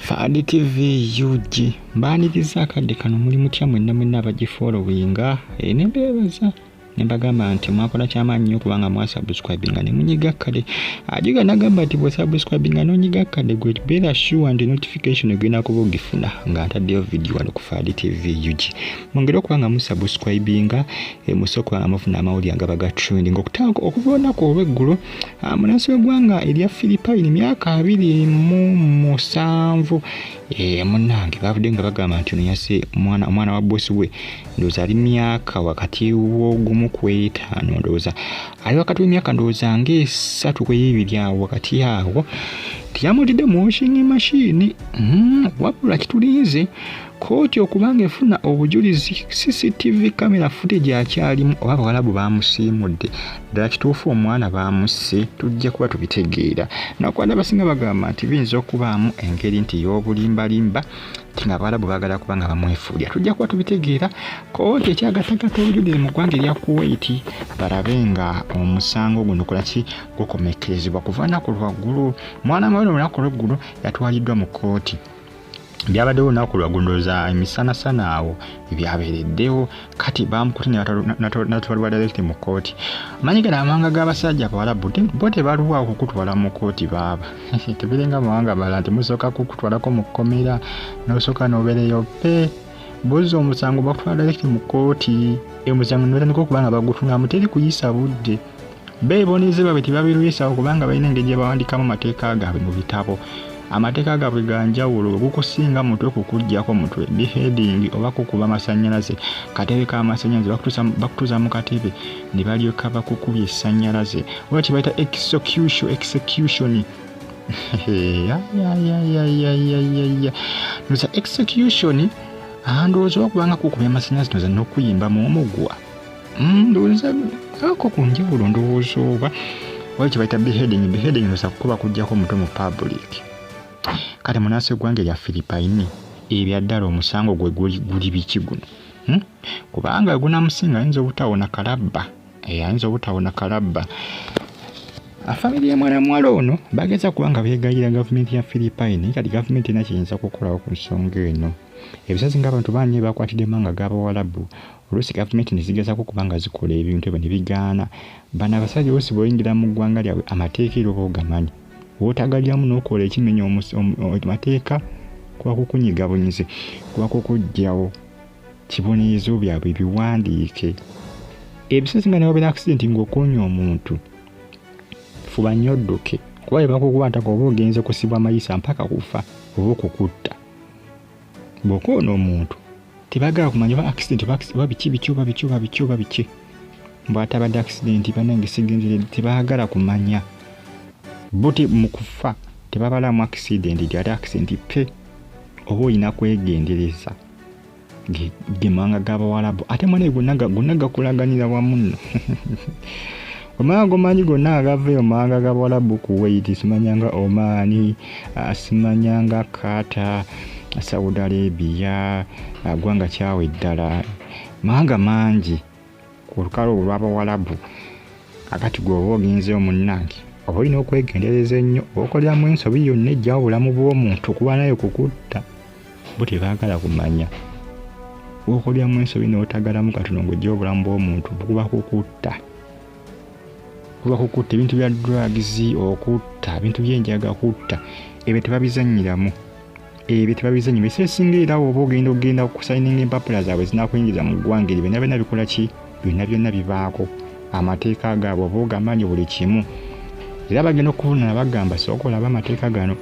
Fadi TV UG mbaaniriza akadde kano muli mutya mwenna mwenna abagifollowinga ne mbeebaza ne mbagamba nti mwakola kyamaanyi nnyo kubanga mwasubscribinga ne munyiga kale ajiga nagamba nti bw'osubscribinga n'onyiga kale gwe beera sure nti notification egenda kuba ogifuna nga ntaddeyo video wano ku Fadi TV UG. Mwongere okuba nga musubscribinga musobola okuba nga mufuna amawulire agaba ga trending okuva olunaku olw'eggulo. Munansi w'eggwanga erya Philippine myaka 27 munnange bavudde nga bagamba nti ono yasse omwana wa bbosi we, ndowooza ali myaka wakati w'ogumu ku etaano, ndowooza ali wakati w'emyaka ndowooza ng'esatu ku ebiri awo wakati awo, tiyamutidde mu washing machine. Wabula kitulinze kkooti okubanga efuna obujulizi CCTV camera footage akyalimu oba abawalabu bamusiimudde ddala kituufu omwana bamusse, tujja kuba tubitegeera. Nakwada abasinga bagamba nti biyinza okubaamu engeri nti y'obulimbalimba nti nga abawalabu baagala kuba nga bamwefuulira, tujja kuba tubitegeera. Kkooti ekyagatagata obujulizi mu ggwanga erya Kuwait balabe nga omusango guno kolaki gukomekkerezebwa kuva lunaku lwaggulu. Mwana muwala olunaku lw'eggulo yatwaliddwa mu kkooti. Byabaddewo olunaku lwaggulo ndowooza emisanasana awo ebyabeereddewo, kati bamukutte natwalibwa direct mu kkooti. Manyi gano amawanga g'abasajja abawalabu bo tebalwawo okukutwala mu kkooti baaba tebiringa mawanga malala nti musooka kukutwalako mu kkomera n'osooka n'obeereyo pe bozza omusango bakutwala direct mu kkooti, omusango ne batandika okuba nga bagutunamu teri kuyisa budde. Beeboneze baabwe tebabirwisawo kubanga balina engeri gye bawandiikamu amateeka gaabwe mu bitabo. Amateeka gaabwe ga njawulo, gukusinga mutwe kukuggyako mutwe, beheading oba kukuba masannyalaze, katebe k'amasannyalaze bakutuusa mu katebe ne balyoka bakukubya essannyalaze oba kye bayita execution. Ndowooza execution ndowooza oba kubanga kukubya amasannyalaze ndowooza n'okuyimbamu omugwa. Ndowooza ako ku njawulo ndowooza oba waliwo kye bayita beheading. Beheading ndowooza kukuba kuggyako mutwe mu public. Kale munansi w'eggwanga erya Philippine ebya ddala omusango gwe guli biki guno? Kubanga gunamusinga ayinza obutawona kalabba, ayinza obutawona kalabba. Famire ya mwana muwala ono bageza kuba nga beegayirira gavumenti ya Philippine, kati gavumenti erina ky'eyinza kukolawo ku nsonga eno. Ebiseera ng'abantu bangi bakwatidde mu mawanga g'Abawalabu, oluusi gavumenti ne zigezaako okuba nga zikola ebintu ebyo ne bigaana. Bano abasajja oluusi bw'oyingira mu ggwanga lyabwe amateeka era oba ogamanyi, w'otagalyamu n'okola ekimenya amateeka kuba kukunyiga bunyizi, kuba kukuggyawo kibonerezo byabwe biwandiike. Ebiseera nga ne wabeera accident ng'okoonye omuntu, fuba nnyo odduke kuba bwe bakukwata oba ogenze kusibwa mayisa mpaka kufa oba okukutta. Bw'okoona omuntu tebaagala kumanya oba accident oba biki biki oba biki oba biki oba biki, bw'atabadde accident bannange sigenzeredde, tebaagala kumanya. Bo mu kufa tebabalamu accident nti ate accident pe oba olina kwegendereza. Ge mawanga g'Abawalabu ate mwanaye gonna gakulaganira wamu nno. Amawanga gomanyi gonna agava eyo mawanga g'Abawalabu, Kuwait, simanyanga Oman, simanyanga Qatar, Saudi Arabia, ggwanga kyawe ddala, mawanga mangi ku lukalu olw'Abawalabu. Kakati gwe oba ogenzeeyo munnange oba olina okwegendereza ennyo, okoleramu ensobi yonna eggyawo obulamu bw'omuntu kuba naye kukutta, bo tebaagala kumanya. Bw'okoleramu ensobi n'otagalamu katono ng'oggyawo obulamu bw'omuntu kuba kukutta, kuba kukutta. Ebintu bya drugs okutta, ebintu by'enjaga kutta, ebyo tebabizannyiramu, ebyo tebabizannyiramu. Ebiseera ebisinga era oba ogenda ogenda okusayininga empapula zaabwe zinakuyingiza mu ggwanga eryo, byonna byonna bikola ki? Byonna byonna bibaako amateeka gaabwe oba ogamanyi buli kimu. Era bagenda okuvunaana bagamba sooka olabe amateeka gano,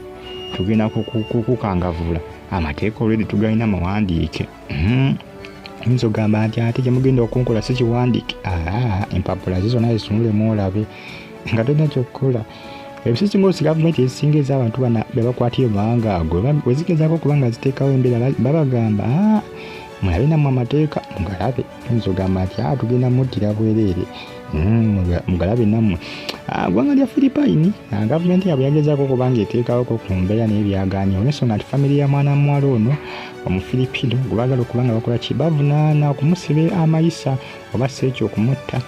tugenda kukukangavvula amateeka already tugalina mawandiike. Oyinza okugamba nti ate kye mugenda okunkola si kiwandiike, empapula zo zonna zitunulemu olabe nga tolina ky'okukola. Ebiseera ebisinga oluusi gavumenti ezisinga ez'abantu bano be bakwatira mu mawanga ago bwe zigezaako okuba nga ziteekawo embeera babagamba mulabe nammwe amateeka mugalabe. Oyinza okugamba nti tugenda muttira bwereere, mugalabe nammwe. Ggwanga lya Philippine gavumenti yaabwe yagezaako okuba ng'eteekawoko ku mbeera naye byagaanye olw'ensonga nti famire ya mwana muwala ono Omufilipino gwe baagala okuba nga bakola ki, bavunaana okumusiba amayisa oba si ekyo okumutta.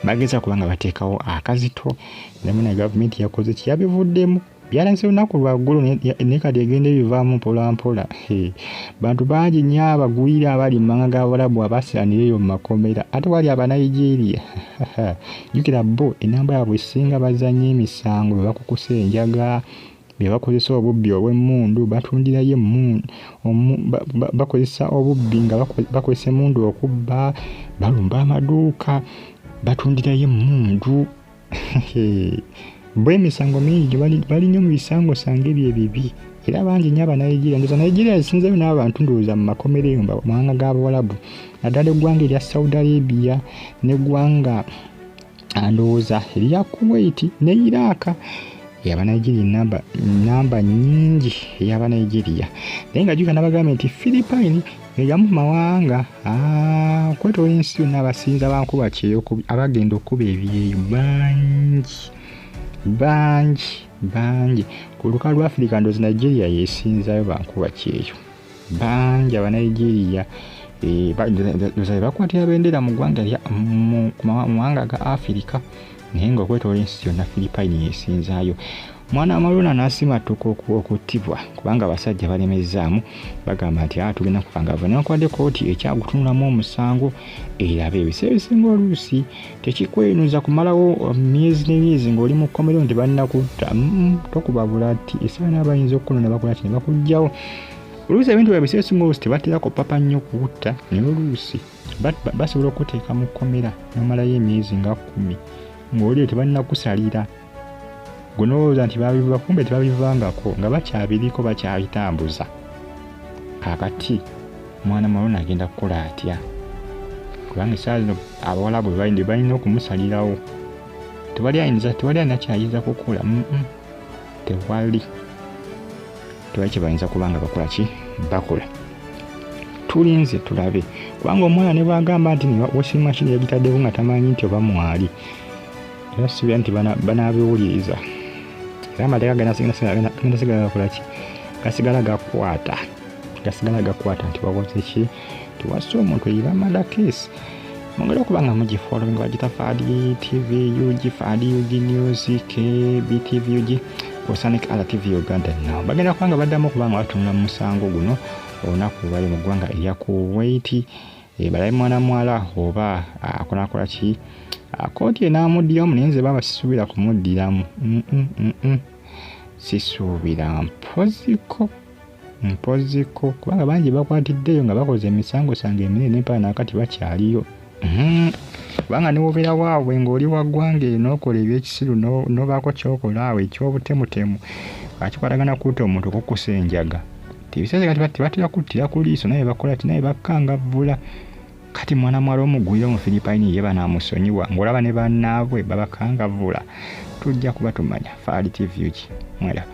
Bageza kuba nga bateekawo akazito, naye munnaye gavumenti yakoze ki, yabivuddemu. Byalanze olunaku lwa ggulu naye kati egenda ebivaamu mpola mpola. Bantu bangi nnyo abagwira abali mu mawanga g'Abawarabu abasiranira eyo mu makomera. Ate wali Abanigeria. Jjukira bo ennamba yaabwe esinga bazannya emisango, be bakukusa enjaga, be bakozesa obubbi obw'emmundu, batundirayo emmundu, bakozesa obubbi nga bakozesa emmundu okubba, balumba amaduuka, batundirayo emmundu. Bo emisango mingi bali nnyo mu bisangosango ebyo ebibi. Era bangi nnyo Abanigeria. Ndowooza Nigeria esinzeeyo n'abantu ndowooza mu makomera eyo mu mawanga g'Abawarabu, naddala eggwanga erya Saudi Arabia n'eggwanga ndowooza erya Kuwait ne Iraq. Abanigeria namba nnyingi ey'Abanigeria. Naye nga jjukira nabagambye nti Philippine eyamu mu mawanga okwetooloola ensi yonna abasinza bankuba kyeyo abagenda okuba ebyeyo bangi bangi bangi. Ku lukalu lwa Africa ndowooza Nigeria yeesinzayo bankuba kyeyo bangi. Abanigeria ndowooza bakwatira bendera mu ggwanga mu mawanga ga Africa, naye ng'okwetoola ensi yonna Philippine yeesinzaayo. Mwana Maluna n'asimattuka okuttibwa kubanga abasajja balemezzaamu, bagamba nti tugenda kukangavva. Newankubadde kkooti ekyagutunulamu omusango erabe ebiseera ebisinga oluusi tekikwenuza kumalawo myezi n'emyezi ng'oli mu kkomero nti bannakutta. Tokuba bulati, essaawa yonna bayinza okukunona bakola ki ne bakuggyawo. Oluusi ebintu bya biseera ebisinga oluusi tebatera kupapa nnyo kukutta, naye oluusi basobola okuteeka mu kkomera n'omalayo emyezi nga 10 ng'oli tebannakusalira. Gwe n'olowooza nti babiva, kumbe tebabivangako, nga bakyabiriko bakyabitambuza. Kaakati mwana Maluna agenda kukola atya? Kubanga essaawa zino Abawarabu balina okumusalirawo. Tewali alina kyayinza kukola. Tewali kye bayinza kuba nga bakola ki? Bakola. Tulinze tulabe. Kubanga omwana ne bw'agamba nti washing machine yagitaddeko nga tamanyi nti oba mwali, era sisuubira nti banaabiwuliriza. Era amateeka genda sigala gakola ki? Gasigala gakwata. Gasigala gakwata nti wakoze ki? Tiwassa omuntu eyiba murder case. Mwongere okuba nga mugifollowing bagita Fadi TV UG, Fadi UG News, KBTV UG, Osanic RTV Uganda. Now bagenda kuba nga baddamu okuba nga batunula mu musango guno olunaku lwali mu ggwanga erya Kuwait. Balabe mwana muwala oba akonakola ki? Kkooti enaamuddiramu, naye nze baba sisuubira kumuddiramu. Sisuubira mpoziko kubanga bangi bakwatiddeyo nga bakoze emisangosango eminene n'empaka naakati bakyaliyo. Kubanga ne bw'obeera waabwe ng'oli wa ggwanga eryo n'okola ebyekisiru n'obaako ky'okola awo eky'obutemutemu akikwatagana kutta omuntu okukusa enjaga. Ebiseera tebatera kuttira ku liiso naye bakola ki? Naye bakkangavvula. Kati mwana muwala omugwira mu Philippine ye banaamusonyiwa ng'olaba ne bannaabwe babakangavvula. Tujja kuba tumanya. Fadi TV UG. Mweraba.